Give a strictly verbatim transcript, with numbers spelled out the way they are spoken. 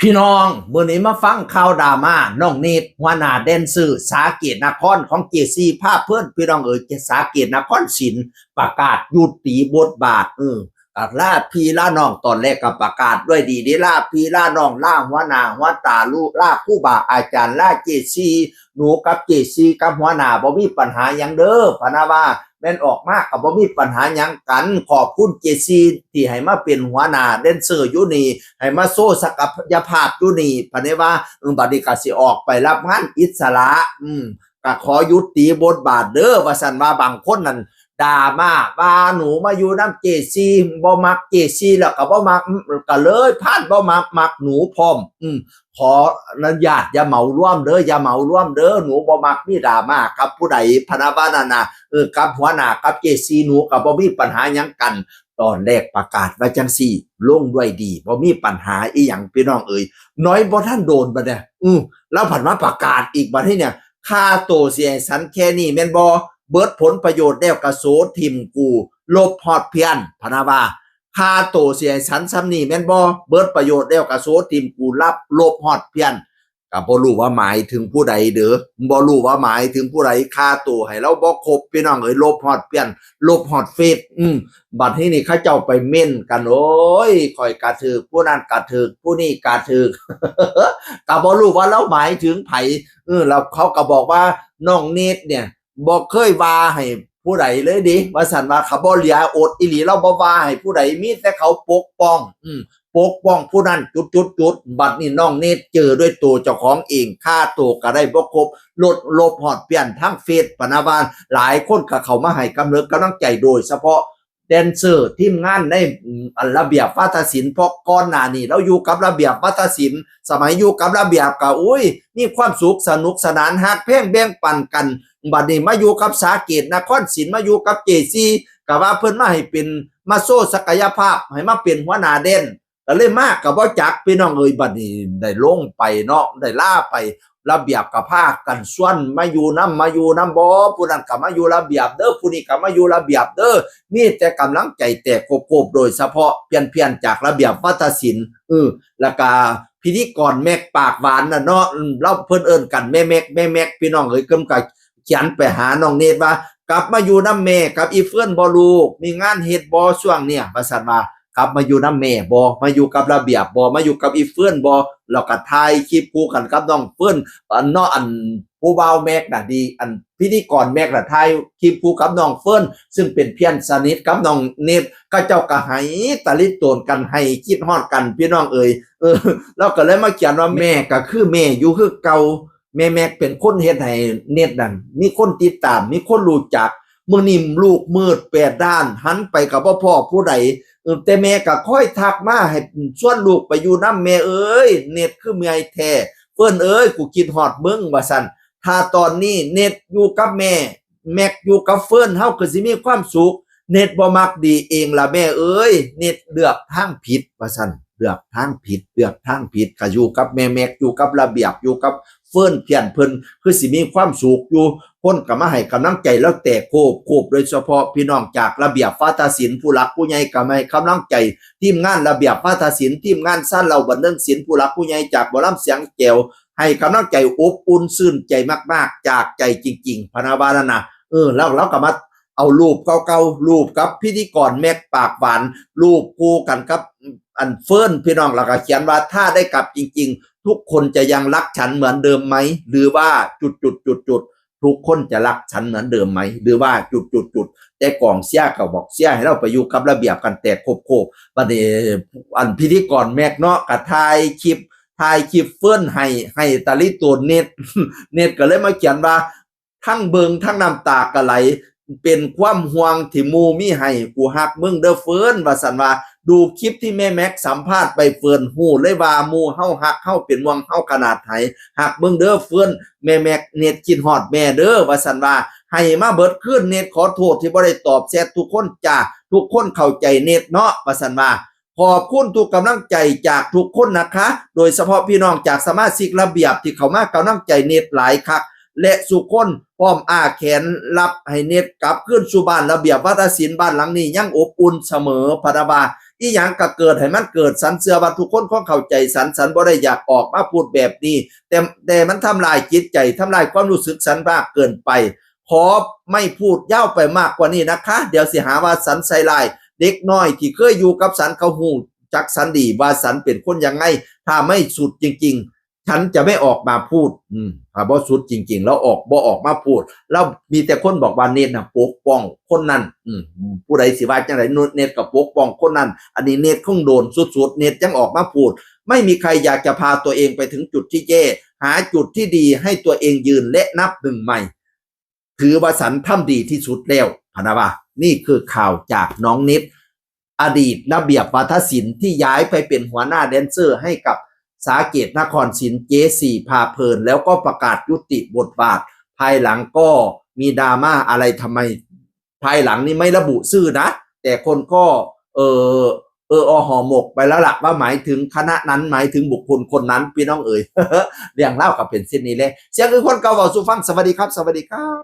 พี่น้อง มื้อนี้มาฟังข่าวดราม่า น้องเนตร หัวหน้าแดนเซอร์ สาเกตนครของเจซี พาเพลิน พี่น้องเอ๋ย สาเกตนครศิลป์ ประกาศยุติบทบาท เออ กับลาพี่ลาน้อง ตอนแรกก็ประกาศด้วยดีเด้ ลาพี่ลาน้อง ลาหัวหน้าหัวตา ลูก ลาครูบาอาจารย์ ลาเจซี หนูกับเจซี กับหัวหน้า บ่มีปัญหาหยังเด้อ พะนะว่า แม่นออกมาก็บ่มีปัญหาหยังกัน ขอบคุณเจซี ที่ให้มาเป็นหัวหน้าแดนเซอร์อยู่นี่ ให้มาโชว์ศักยภาพอยู่นี่ พะนะว่า เออ บัดนี้ก็สิออกไปรับงานอิสระ อืม ก็ขอยุติบทบาทเด้อ ว่าซั่น ว่าบางคนนั่นด่ามา ว่าหนูมาอยู่นำเจซี บ่มักเจซี แล้วก็บ่มัก อืม ก็เลยพาลบ่มัก มักหนูพร้อม อืม ขออนุญาตอย่าเหมารวมเด้อ อย่าเหมารวมเด้อ หนูบ่มักมีดราม่ากับผู้ใด พะนะว่านั่นน่ะ เออ กับหัวหน้า กับเจซี หนูก็บ่มีปัญหาหยังกัน ตอนแรกประกาศว่าจั่งซี้ ลงด้วยดี บ่มีปัญหาอีหยัง พี่น้องเอ๋ย น้อยบ่ทันโดนบัดเนี่ย อือ แล้วผันมาประกาศอีกบัดนี้เนี่ย ค่าโตเสียสันแค่นี้แม่นบ่ เบิดผลประโยชน์แล้วก็โสถิ่มกู ลบฮอดเพี้ยน พะนะว่า ค่าโตเสียสันซ้ำนี่แม่นบ่ เบิดประโยชน์แล้วก็โสถิ่มกู รับ ลบฮอดเพี้ยน ก็บ่รู้ว่าหมายถึงผู้ใดเด้อ บ่รู้ว่าหมายถึงผู้ใด ค่าโตให้เราบ่ครบ พี่น้องเอ๋ย ลบฮอดเพี้ยน ลบฮอดเฟซ อืม บัดนี้นี่เขาเจ้าไปเม้นกัน โอ้ย ข้อยกะถืก ผู้นั้นกะถืก ผู้นี้กะถืก ก็บ่รู้ว่าเราหมายถึงไผ เออ แล้วเขาก็บอกว่าน้องเนตรเนี่ย บ่เคยว่าให้ผู้ใดเลยเด้ ว่าซั่น ว่าเขาบ่เหลืออดอีหลี เราบ่ว่าให้ผู้ใด มีแต่เขาปกป้อง อืม ปกป้องผู้นั้น จุดจุดจุด บัดนี้น้องเนตรเจอด้วยตัวเจ้าของเอง ค่าโตก็ได้บ่ครบ ลด ลบฮอดเพี้ยนทางเฟซ พะนะว่า หลายคนก็เข้ามาให้กำเนิดกำลังใจ โดยเฉพาะแดนเซอร์ทีมงานใน อืม อันระเบียบวาทศิลป์ เพราะก่อนหน้านี้เราอยู่กับระเบียบวาทศิลป์ สมัยอยู่กับระเบียบก็ อุ้ย มีความสุขสนุกสนาน ฮักแพงแบ่งปันกัน บัดนี้มาอยู่กับสาเกตนครศิลป์ มาอยู่กับเจซี ก็ว่าเพิ่นมาให้เป็น มาโชว์ศักยภาพ ให้มาเป็นหัวหน้าแดน ก็เลยมาก็บ่จัก พี่น้องเอ๋ย บัดนี้ได้ลงไปเนาะ ได้ลาไป ระเบียบก็พากันชวนมาอยู่นำ มาอยู่นำบ่ ผู้นั้นก็มาอยู่ระเบียบเด้อ ผู้นี้ก็มาอยู่ระเบียบเด้อ มีแต่กำลังใจแตกโคบๆ โดยเฉพาะเพี้ยนๆ จากระเบียบวาทศิลป์ เออ แล้วก็พิธีกรแม็กปากหวานน่ะเนาะ อืม เราเพิ่นเอิ้นกันแม่แม็ก แม่แม็ก พี่น้องเอ๋ย เพิ่นก็เขียนไปหาน้องเนตรว่า กลับมาอยู่นำแม่กับอีเฟิร์นบ่ลูก มีงานเฮ็ดบ่ช่วงเนี้ย ว่าซั่น ว่ากลับมาอยู่นำแม่บ่ มาอยู่กับระเบียบบ่ มาอยู่กับอีเฟิร์นบ่ แล้วก็ถ่ายคลิปคู่กันกับน้องเฟิร์น อันเนาะ อันผู้บ่าวแม็กน่ะดี อันพิธีกรแม็กน่ะถ่ายคลิปคู่กับน้องเฟิร์น ซึ่งเป็นเพี้ยนสนิทกับน้องเนตร เขาเจ้าก็ไห้ตะลิโตนกัน ไห้คิดฮอดกัน พี่น้องเอ๋ย เออ เราก็เลยมาเขียนว่าแม่ก็คือแม่อยู่คือเก่า แม่แม็กเป็นคนเฮ็ดให้เนตรนั่นมีคนติดตาม มีคนรู้จัก มื้อนี้ลูกมืดแปดด้าน หันไปก็บ่พ้อผู้ใด เออ แต่แม่ก็คอยทักมาให้ชวนลูกไปอยู่นำ แม่เอ้ย เนตรคือเมื่อยแท้ เฟิร์นเอ้ย กูคิดฮอดมึง ว่าซั่น ถ้าตอนนี้เนตรอยู่กับแม่ แม็กอยู่กับเฟิร์น เฮาก็สิมีความสุข เนตรบ่มักดีเองล่ะแม่เอ้ย เนตรเลือกทางผิด ว่าซั่น เลือกทางผิด เลือกทางผิด ก็อยู่กับแม่แม็ก อยู่กับระเบียบ อยู่กับเฟิร์น เพี้ยนเพิ่น คือสิมีความสุขอยู่ คนก็มาให้กำลังใจแล้วแตกโคบๆ โดยเฉพาะพี่น้องจากระเบียบวาทศิลป์ ผู้หลักผู้ใหญ่ก็มาให้กำลังใจ ทีมงานระเบียบวาทศิลป์ ทีมงานซานเหล้าบันเทิงศิลป์ ผู้หลักผู้ใหญ่จากหมอลำเสียงแจ๋ว ให้กำลังใจอบอุ่นชื่นใจมากๆ จากใจจริงๆ พะนะว่านั่นน่ะ เออ แล้วเราก็มาเอารูปเก่าๆ รูปกับพิธีกรแม็กปากหวาน รูปคู่กันกับอันเฟิร์น พี่น้อง แล้วก็เขียนว่าถ้าได้กลับจริงๆ ทุกคนจะยังรักฉันเหมือนเดิมไหม หรือว่าจุดจุดจุดจุด ทุกคนจะรักฉันเหมือนเดิมไหม หรือว่าจุดจุดจุด แต่กองเชียร์ก็บอกเชียร์ให้เราไปอยู่กับระเบียบกันแตกโคบๆ บัดนี้อันพิธีกรแม็กเนาะก็ถ่ายคลิป ถ่ายคลิปเฟิร์นให้ ให้ตะลิโตนเนตร เนตรก็เลยมาเขียนว่า ทั้งเบิ่งทั้งน้ำตาก็ไหล เป็นความห่วงที่หมู่มีให้ กูฮักมึงเด้อเฟิร์น ว่าซั่น ว่าดูคลิปที่แม่แม็กสัมภาษณ์ใบเฟิร์น ฮู้เลยว่าหมู่เฮาฮักเฮา เป็นห่วงเฮาขนาดไหน ฮักมึงเด้อเฟิร์น แม่แม็ก เนตรคิดฮอดแม่เด้อ ว่าซั่น ว่าให้มาเบิดคืน เนตรขอโทษที่บ่ได้ตอบแชททุกคนจ้า ทุกคนเข้าใจเนตรเนาะ ว่าซั่น ว่า ขอบคุณทุกกำลังใจจากทุกคนนะคะ โดยเฉพาะพี่น้องจากสมาชิกระเบียบที่เข้ามากำลังใจเนตรหลายคัก และสุคน พร้อมอ้าแขนรับให้เนตรกลับคืนสู่บ้าน ระเบียบวาทศิลป์ บ้านหลังนี้ยังอบอุ่นเสมอ พะนะว่า อีหยังก็เกิดให้มันเกิด สันเชื่อว่าทุกคนคงเข้าใจสัน สันบ่ได้อยากออกมาพูดแบบนี้ แต่แต่มันทำลายจิตใจ ทำลายความรู้สึกสันมากเกินไป ขอไม่พูดยาวไปมากกว่านี้นะคะ เดี๋ยวสิหาว่าสันใส่ร้าย เด็กน้อยที่เคยอยู่กับสันเขาฮู้จักสันดีว่าสันเป็นคนยังไง ถ้าไม่สุดจริง ๆ ฉันจะไม่ออกมาพูด อืมถ้าบ่สุดจริง ๆ แล้วออกบ่ออกมาพูด แล้วมีแต่คนบอกว่าเนตรนะปกป้องคนนั้น อืมผู้ใดสิว่าจังได๋ เนตรก็ปกป้องคนนั้น อันนี้เนตรคงโดนสุดๆ เนตรยังออกมาพูด ไม่มีใครอยากจะพาตัวเองไปถึงจุดที่แย่ หาจุดที่ดีให้ตัวเองยืนและนับหนึ่งใหม่ ถือว่าสันทำดีที่สุดแล้ว พะนะว่า นี่คือข่าวจากน้องเนตร อดีตระเบียบวาทศิลป์ที่ย้ายไปเป็นหัวหน้าแดนเซอร์ให้กับสาเกตนครศิลป์ เจสี่ พาเพลิน แล้วก็ประกาศยุติบทบาท ภายหลังก็มีดราม่าอะไรทำไม ภายหลังนี่ไม่ระบุชื่อนะ แต่คนก็ เออเออออห่อหมกไปแล้วล่ะ ว่าหมายถึงคณะนั้น หมายถึงบุคคลคนนั้น พี่น้องเอ๋ย เรื่องเล่าก็เป็นเช่นนี้เลย เสียงคือคนเก่าเว้าสู่ฟัง สวัสดีครับ สวัสดีครับ